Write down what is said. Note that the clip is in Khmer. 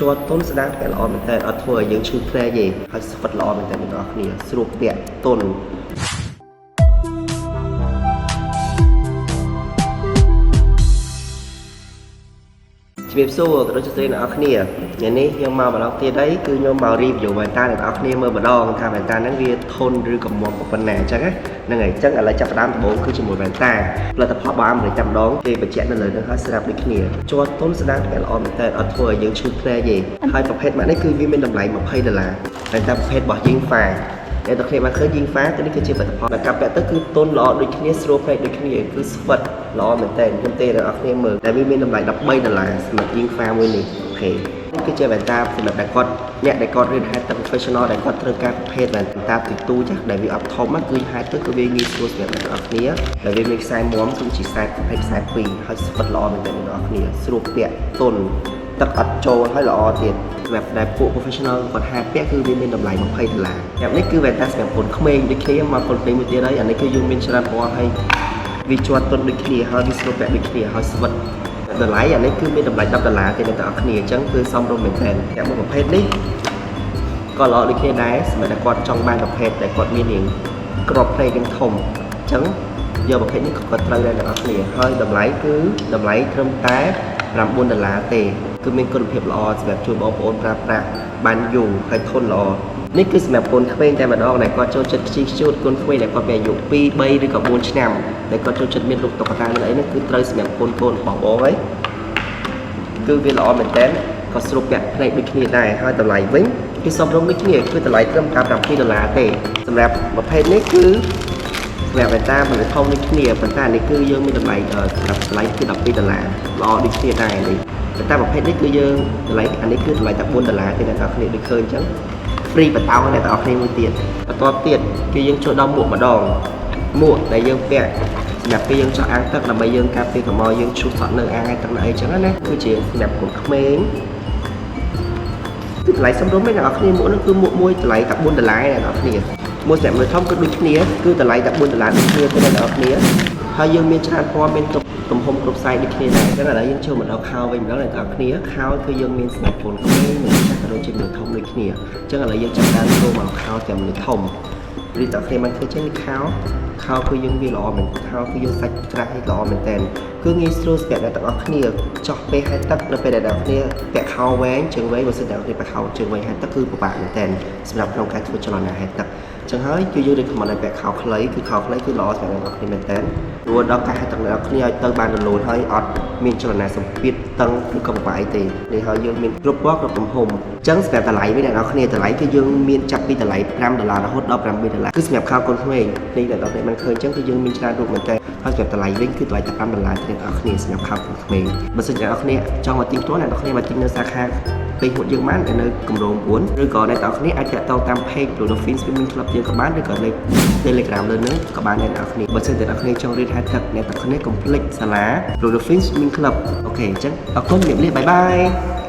ជាប់ទន់ស្ដាងតែល្អមែនតើអត់ធ្វើឲ្យយើងឈឺភ្នែកទេហើយស្វិតល្អមែនតើអ្នកទាំងអស់គ្នាស្រួលពាក់ទន់ ជំរាបសួរក៏ដូចជាស្រីអ្នកនរគ្នាថ្ងៃនេះខ្ញុំមកម្ដងទៀតហើយគឺខ្ញុំមក review វ៉ែនតាអ្នកនរគ្នាមើលម្ដងថាវ៉ែនតាហ្នឹងវាធន់ឬក៏មាំប៉ុណ្ណាអញ្ចឹងណាហ្នឹងហើយអញ្ចឹងឥឡូវចាប់ផ្ដើមដំបូងគឺជាមួយវ៉ែនតាផលិតផលរបស់អាមេរិកតែម្ដងគេបញ្ជាក់នៅលើហ្នឹងហើយស្រាប់ដូចគ្នាជាប់ទន់ស្ដាងតែល្អមែនតើអត់ធ្វើឲ្យយើងឈឺភ្នែកទេហើយប្រភេទម៉ាកនេះគឺវាមានតម្លៃ20ដុល្លារវ៉ែនតាប្រភេទរបស់យីងហ្វាអ្នកទាំងគ្នាបានឃើញយីងហ្វាគឺនេះគឺជាផលិតផលដែលកាប់ពាក់ទៅគឺទន់ល្អដូចគ្នាស្រួលភ្នែកដូចគ្នាគឺស្វិតល្អមែនតើខ្ញុំទេអ្នកនរគ្នាមើលតែវាមានតម្លៃ13ដុល្លារសម្រាប់យីងហ្វាមួយនេះOK នេះគឺជាវ៉ែនតាសម្រាប់ដែលគាត់អ្នកដែលគាត់រៀនហែលទឹក professional ដែលគាត់ត្រូវការប្រភេទវ៉ែនតាទីទូចាស់ដែលវាអត់ធំគឺហែលទឹកគឺវាងាយស្រួលសម្រាប់អ្នកនរគ្នាដែលវាមានខ្សែមាំគឺជាខ្សែប្រភេទខ្សែពីរហើយស្វិតល្អមែនតើអ្នកនរគ្នាស្រួលពាក់ទន់ទឹកអត់ចូលហើយល្អទៀតសម្រាប់ដែលពួក professional គាត់ហែពាក់គឺវាមានតម្លៃ20ដុល្លារសម្រាប់នេះគឺវ៉ែនតាសម្រាប់កូនក្មេងដូចគ្នាមកកូនក្មេងមួយទៀតហើយអានេះគឺយើងមានច្រើនពណ៌ហើយវាជាប់ទន់ដូចគ្នាហើយវាស្រួលពាក់ដូចគ្នាហើយស្វិតតម្លៃអានេះគឺមានតម្លៃ10ដុល្លារទេអ្នកទាំងអស់គ្នាអញ្ចឹងគឺសមរម្យមែនទែនតែមួយប្រភេទនេះក៏ល្អដូចគ្នាដែរសម្រាប់តែគាត់ចង់បានប្រភេទដែលគាត់មានរាងក្របភ្នែករាងធំអញ្ចឹងយកប្រភេទនេះក៏គាត់ត្រូវដែរអ្នកទាំងអស់គ្នាហើយតម្លៃគឺតម្លៃត្រឹមតែ9ដុល្លារទេគឺមានគុណភាពល្អសម្រាប់ជួយបងប្អូនប្រើប្រាស់បានយូរហើយធន់ល្អនេះគឺសម្រាប់កូនក្មេងតែម្ដងដែលគាត់ចូលចិត្តខ្ជិះខ្ជួតកូនក្មេងដែលគាត់មានអាយុ2 3ឬក៏4ឆ្នាំដែលគាត់ចូលចិត្តមានរូបតុក្កតាមានអីហ្នឹងគឺត្រូវសម្រាប់កូនកូនរបស់បងហើយ គឺវាល្អមែនតើក៏ស្រួលពាក់ភ្នែកដូចគ្នាដែរហើយតម្លៃវិញគឺសមរម្យដូចគ្នាគឺតម្លៃត្រឹមតែ7ដុល្លារទេសម្រាប់ប្រភេទនេះគឺសម្រាប់វ៉ែនតាមនុស្សធំដូចគ្នាប៉ុន្តែនេះគឺយើងមានតម្លៃសម្រាប់តម្លៃគឺ12ដុល្លារល្អដូចគ្នាដែរនេះប៉ុន្តែប្រភេទនេះគឺយើងតម្លៃអានេះគឺតម្លៃតែ4ដុល្លារទេអ្នកនរគ្នាដូចឃើញអញ្ចឹង free បតោអ្នកទាំងអស់គ្នាមួយទៀតបន្ទាប់ទៀតគឺយើងចូលដល់មួកម្ដងមួកដែលយើងពាក់សម្រាប់ពេលយើងចោះអាងទឹកដើម្បីយើងការពារកុំឲ្យយើងឈូសសក់នៅអាងទឹកនៅអីចឹងណាគឺជាសម្រាប់កូនក្មេងគឺតម្លៃសមរម្យទេអ្នកនរគ្នាមួកនោះគឺមួកមួយតម្លៃតែ4ដុល្លារអ្នកនរគ្នាមួយសម្រាប់មនុស្សធំគឺដូចគ្នាគឺតម្លៃតែ4ដុល្លារដូចគ្នាទេអ្នកនរគ្នាហើយយើងមានច្រើនពណ៌មានគ្រប់ទំហំគ្រប់ size ដូចគ្នាដែរអញ្ចឹងឥឡូវយើងចូលមកដល់ខោវិញម្ដងអ្នកនរគ្នាខោគឺយើងមានសម្រាប់កូនក្មេងមនុស្សចាស់ក៏ដូចជាមនុស្សធំដូចគ្នាអញ្ចឹងឥឡូវយើងចាប់ដើមចូលមកខោទាំងមនុស្សធំ រីតគ្នាបានឃើញចឹងខោខោគឺយើងវាល្អមែនខោគឺយើងសាច់ក្រាស់ឲ្យល្អមែនតើគឺងាយស្រួលសម្រាប់អ្នកទាំងអស់គ្នាចោះពេលហែលទឹកនៅពេលដែលអ្នកគ្នាពាក់ខោវែងជើងវែងបើសិនអ្នកគ្នាពាក់ខោជើងវែងហែលទឹកគឺពិបាកមែនតើសម្រាប់ក្នុងការធ្វើចលនាហែលទឹកចឹងហើយគឺយើង recommend ឲ្យពាក់ខោខ្លីគឺខោខ្លីគឺល្អសម្រាប់អ្នកទាំងអស់គ្នាមែនតើព្រោះដល់ការហែលទឹកអ្នកគ្នាឲ្យទៅបានរលូនហើយអត់មានចលនាសម្ពាធតឹងឬក៏ពិបាកអីទេនេះហើយយើងមានគ្រប់ពណ៌គ្រប់ទំហំចឹងសម្រាប់តម្លៃវិញអ្នកនរគ្នាតម្លៃគឺយើងមានចាប់ពីតម្លៃ5ដុល្លាររហូតដល់8ដុល្លារគឺសម្រាប់ខោកូនក្មេងនេះអ្នកនរគ្នាបានឃើញចឹងគឺយើងមានច្រើនរូបមែនតើហើយសម្រាប់តម្លៃវិញគឺតម្លៃតែ5ដុល្លារទេអ្នកនរគ្នាសម្រាប់ខោកូនក្មេងបើសិនជាអ្នកនរគ្នាចង់មកទិញផ្ទាល់អ្នកនរគ្នាមកទិញនៅសាខាពេញហួតយើងបាននៅគម្រោង9ឬក៏អ្នកនរគ្នាអាចតាក់ទងតាម page Blue Dolphin Swimming Club យើងក៏បានឬក៏លេខ Telegram លើហ្នឹងក៏បានដែរអ្នកនរគ្នាបើសិនជាអ្នកនរគ្នាចង់រៀនហែលទឹកអ្នកនរគ្នាកុំភ្លេចសាលា Blue Dolphin Swimming Club OK អញ្ចឹងអរគុណជំរាបលា bye bye.